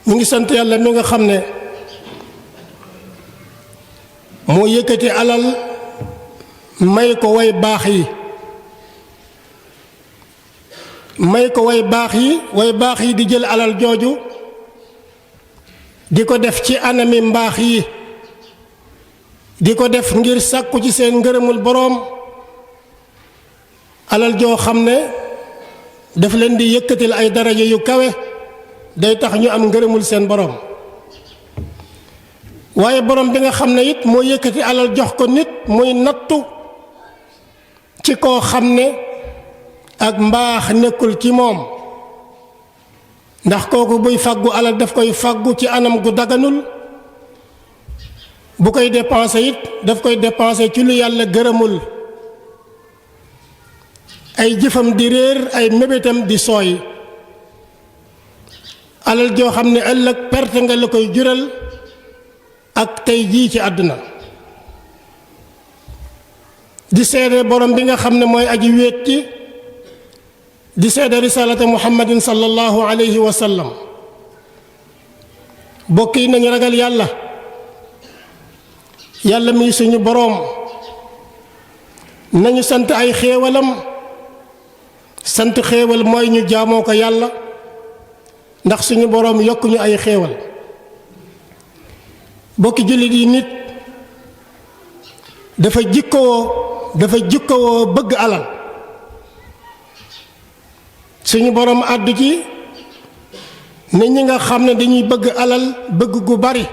ñu ngi sant yàlla mi nga xam ne moo yëkkati alal may ko way baax yi way baax yi di jël alal jooju di ko def ci anami mbaax yi di ko def ngir sàkku ci seen ngërëmul boroom alal joo xam ne daf leen di yëkkatil ay daraja yu kawe day tax ñu am ngërëmul seen boroom waaye boroom bi nga xam ne it moo yëkkati alal jox ko nit muy nattu ci koo xam ne ak mbaax nekkul ci moom ndax kooku buy fàggu alal daf koy fàggu ci anam gu daganul bu koy dépensé it daf koy dépensé ci lu yàlla gërëmul ay jëfam di réer ay mébétam di sooy alal joo xam ne ëllëg perte nga la koy jural ak tey jii ci àdduna di seede borom bi nga xam ne mooy aji wéet ci di seede risalata muhammadin sallallahu alayhi wa sallam bokk yi nañu ragal yàlla yàlla mi suñu boroom nañu sant ay xéewalam sant xéewal mooy ñu jaamoo ko yàlla ndax suñu boroom yokk ñu ay xéewal bokki jullit yi nit dafa jikkowoo bëgg alal suñu boroom àddu ci ne ñi nga xam ne dañuy bëgg alal bëgg gu bari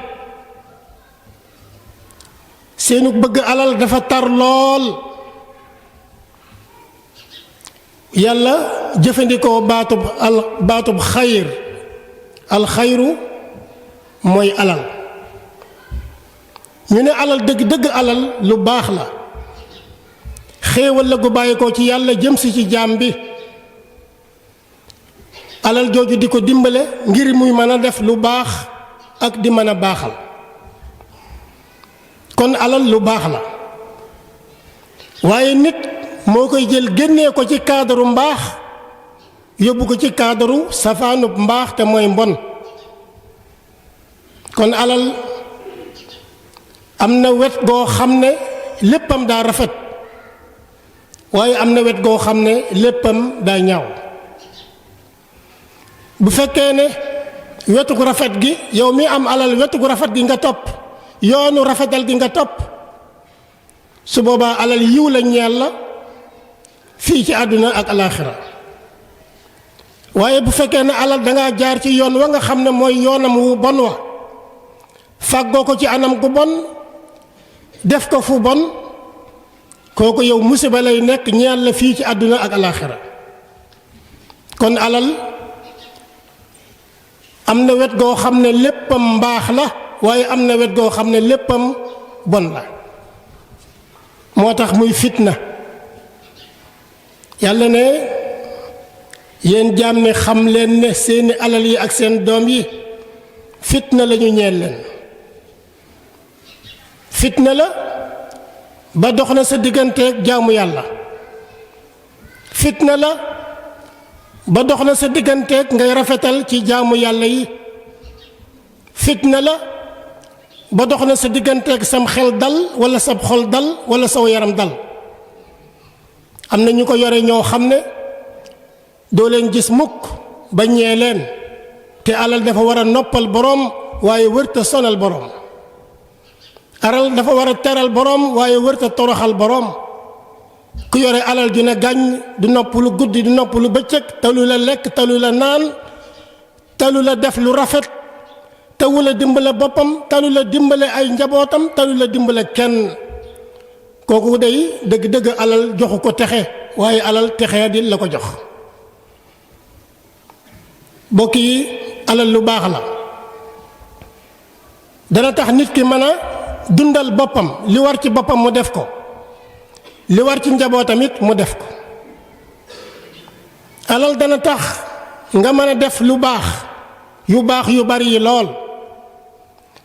seenu bëgg alal dafa tar lool yàlla jëfandikoo baatub xayr alxayru mooy alal ñu ne alal dëgg alal lu baax la xéewal la gu bàyyi ko ci yàlla jëm si ci jaam bi alal jooju di ko dimbale ngir muy mën a def lu baax ak di mën a baaxal kon alal lu baax la waaye nit moo koy jël génnee ko ci cadre mbaax yóbbu ko ci cadre safaanub mbaax te mooy mbon kon alal am na wet goo xam ne léppam daa rafet waaye am na wet goo xam ne léppam daa ñaaw bu fekkee ne wetu gu rafet gi yow mi am alal wetu gu rafet gi nga topp yoonu rafetal gi nga topp su boobaa alal yiw la ñeel la fii ci àdduna ak alaaxira waaye bu fekkee ne alal dangaa jaar ci yoon wa nga xam ne mooy yoonam wu bon wa fàggoo ko ci anam gu bon def ko fu bon kooku yow musiba lay nekk ñeel la fii ci àdduna ak alaaxira kon alal am na wet goo xam ne léppam mbaax la waaye am na wet goo xam ne léppam bon la moo tax muy fitna yàlla ne yéen jaam ne xam leen ne seeni alal yi ak seen doom yi fitna la ñu ñeel leen fitna la ba dox na sa digganteeg jaamu yàlla fitna la ba dox na sa digganteeg ngay rafetal ci jaamu yàlla yi fitna la ba dox na sa digganteeg sam xel dal wala sab xol dal wala saw yaram dal am na ñu ko yore ñoo xam ne doo leen gis mukk ba ñee leen te alal dafa war a noppal boroom waaye wërta sonal boroom alal dafa war a teral boroom waaye wërta toroxal boroom ku yore alal ju ne gàññ du noppalu guddi du noppalu bëccëg talu la lekk talu la naan talu la def lu rafet tawu la dimbale boppam talu la dimbale ay njabootam talu la dimbale kenn kooku day dëgg-dëgg alal joxu ko texe waaye alal texee di la ko jox bokk yi alal lu baax la dana tax nit ki mën a dundal boppam li war ci boppam mu def ko li war ci njabootam it mu def ko alal dana tax nga mën a def lu baax yu bari yi lool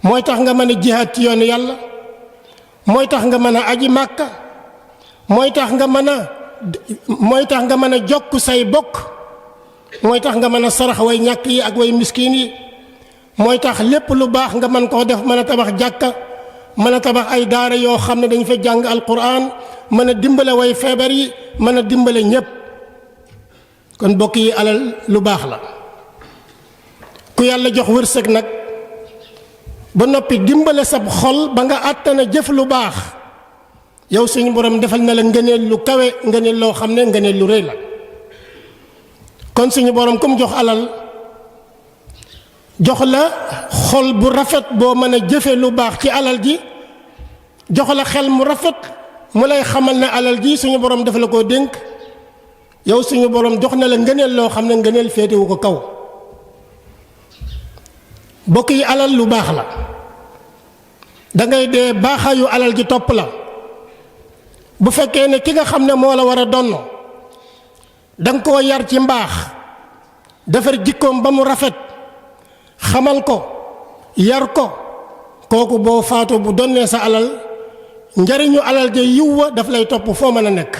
mooy tax nga mën a jihaad ci yoonu yàlla mooy tax nga mën a aji màkka mooy tax nga mën a jokk say bokk mooy tax nga mën a sarax way ñàkk yi ak way miskin yi mooy tax lépp lu baax nga mën koo def, mën a tabax jàkka, mën a tabax ay daara yoo xam ne dañ fa jàng alquran, mën a dimbale way feebar yi, mën a dimbale ñépp. kon bokk yi, alal lu baax la. ku yàlla jox wërsëg nag ba noppi dimbale sab xol ba nga àttana jëf lu baax, yow suñu borom defal na la ngëneel lu kawe, ngëneel loo xam ne ngëneel lu rëy la. kon suñu borom comme jox alal, jox la xol bu rafet boo mën a jëfe lu baax ci alal ji, jox la xel mu rafet mu lay xamal ne alal ji suñu borom dafa la koo dénk, yow suñu borom jox na la ngëneel loo xam ne ngëneel féetewu ko kaw. bokk yi, alal lu baax la. dangay dee baaxaayu alal ji topp la. bu fekkee ne ki nga xam ne moo la war a donn danga koo yar ci mbaax, defar jikkoom ba mu rafet, xamal ko, yar ko, kooku boo faatu bu donnee sa alal, njariñu alal ja yiw wa daf lay topp foo mën a nekk.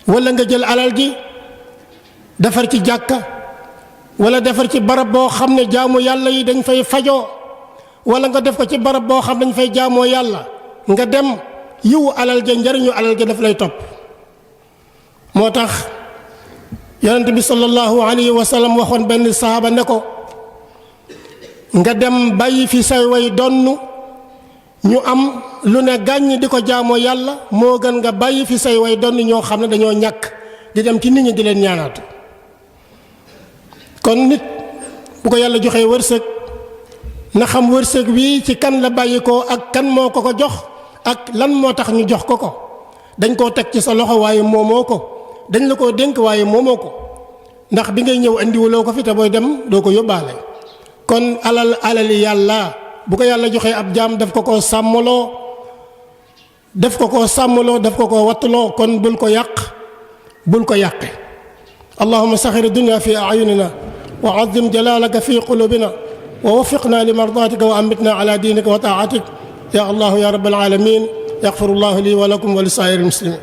walla nga jël alal ji defar ci jàkka, walla defar ci barab boo xam ne jaamu yàlla yi dañ fay fajoo, walla nga def ko ci barab boo xam dañ fay jaamoo yàlla, nga dem, yiwu alal ja, njariñu alal ja daf lay topp. moo tax yonent bi sallallahu alayhi wa sallam waxoon benn sahaaba ne ko, nga dem bàyyi fi say way donn ñu am lu ne gàññ di ko jaamoo yàlla, moo gën nga bàyyi fi say way donn ñoo xam ne dañoo ñàkk di dem ci nit ñi di leen ñaanaatu. kon nit bu ko yàlla joxee wërsëg, na xam wërsëg wi ci kan la bàyyi ko, ak kan moo ko ko jox, ak lan moo tax ñu jox ko ko. dañ koo teg ci sa loxo waaye moomoo ko, dañ la koo dénk waaye moomoo ko, ndax bi ngay ñëw andiwuloo ko fi, te booy dem doo ko yóbbaale. kon alali yàlla bu ko yàlla joxee ab jaam daf ko koo sàmmaloo, daf ko koo wattuloo, kon bul ko yàq, bul ko yàqe. allahumma saxir dunya fi ayunina wa azim jalalaka fi qulubina wa waffiqna li mardatika wa amitna ala dinika wa taatik ya allah ya rabbal alamin. yaxfirullahu li wa lakum wa li saa'iril muslimin.